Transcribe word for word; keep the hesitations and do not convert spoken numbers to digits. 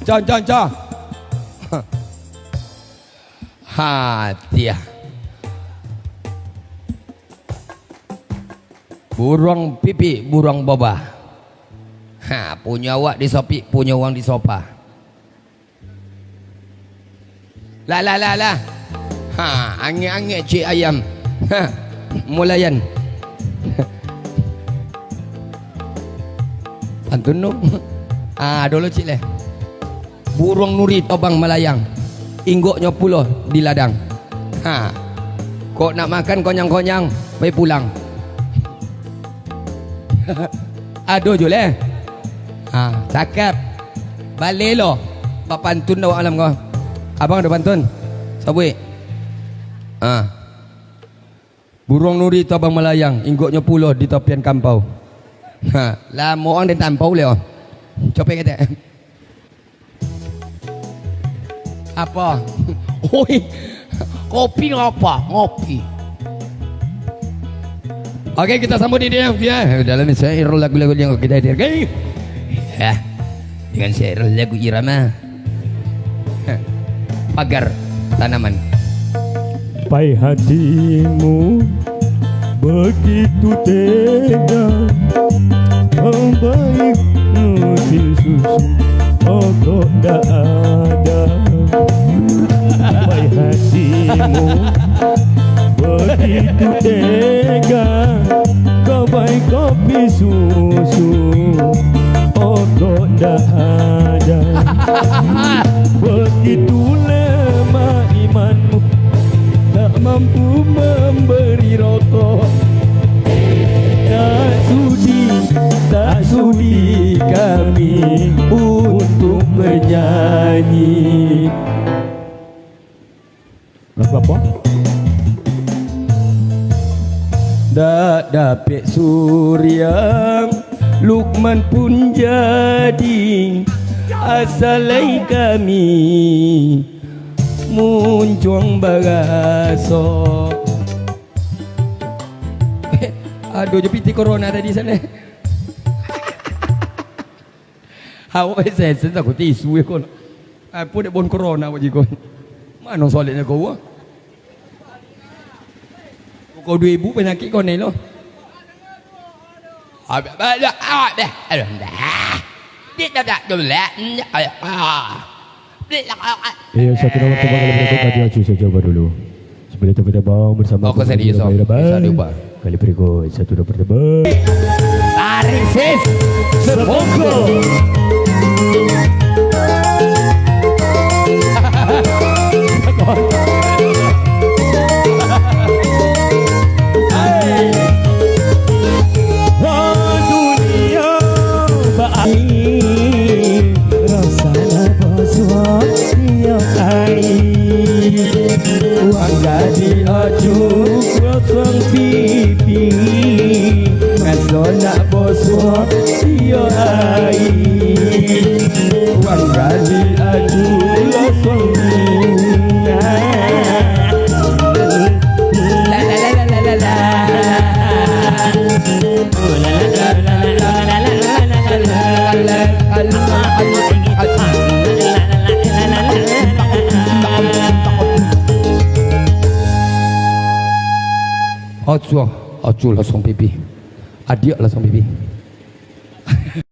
Cang, cang, cang. Ha, tiah. Buruang pipik, buruang bobah. Ha, punyo awak di sopik, punyo urang di sopa. Lah, lah, lah, lah. Ha, angek-angek cik ayam. Ha, mulayan. Pantun tu. Ah, dulu cik leh. Buruang nuri tobang malayang. Inggoknyo pulo di ladang. Ha. Kok nak makan konyang-konyang, pai pulang. Ado jo leh. Ha, cakap. Baleh lo. Bapantun dah awak malam ko. Abang ado pantun? Sabuik. Ha. Buruang nuri tobang malayang, inggoknyo pulo di tapian kampau. Ha, lamo ang den tampau leh, oh. Copek ketek. Apa? Oi, kopi ngapa? Ngopi. Oke, kita sambut ini, ya, dalam syair lagu-lagu yang kita hadirkan. Ya, dengan syair lagu irama. Pagar tanaman. Pai hatimu begitu tega, baik nusil susu, pokok dak ada. Pai hatimu begitu tega, ka bai kopi susu, pokok dak ada. Begitu lemah imanmu, tak mampu memberi rokok. Tak sudi, tak sudi kami untuk bernyanyi. Lagu apa? Dak dapek suriang, Lukman pun jadi, asa lai kami muncuang baraso. Aduh, jo pitih corona tadi sanak. Awak sesen takut tisu ko. Apo dek bon corona awak jiko. Mano soleknyo ko, wah? Ko duo ribu panyakik ko ni lo. Abah, abah, abah, abah. Aduh, dah. Dik, dah, dah, dah, dah. Aduh, ah. Dik, dah, ah, ah. Iyo, satu nomor tembang kali berikut, tadi Acu saja dulu. Sebenarnya tembang bersama. Oh, kau serius, Bang? Bye, bye. Serius, Bang. Kali berikut, satu nomor tembang. Tarik, sis. Sebongkok. Hai. Oh, dunia. Rasana basuah iyo ai. Wang gadih Acu losong pipi, raso nak basuah iyo ai. Wang gadih Acu losong pipi. Acuah, acuah losong pipi. Adiak losong pipi.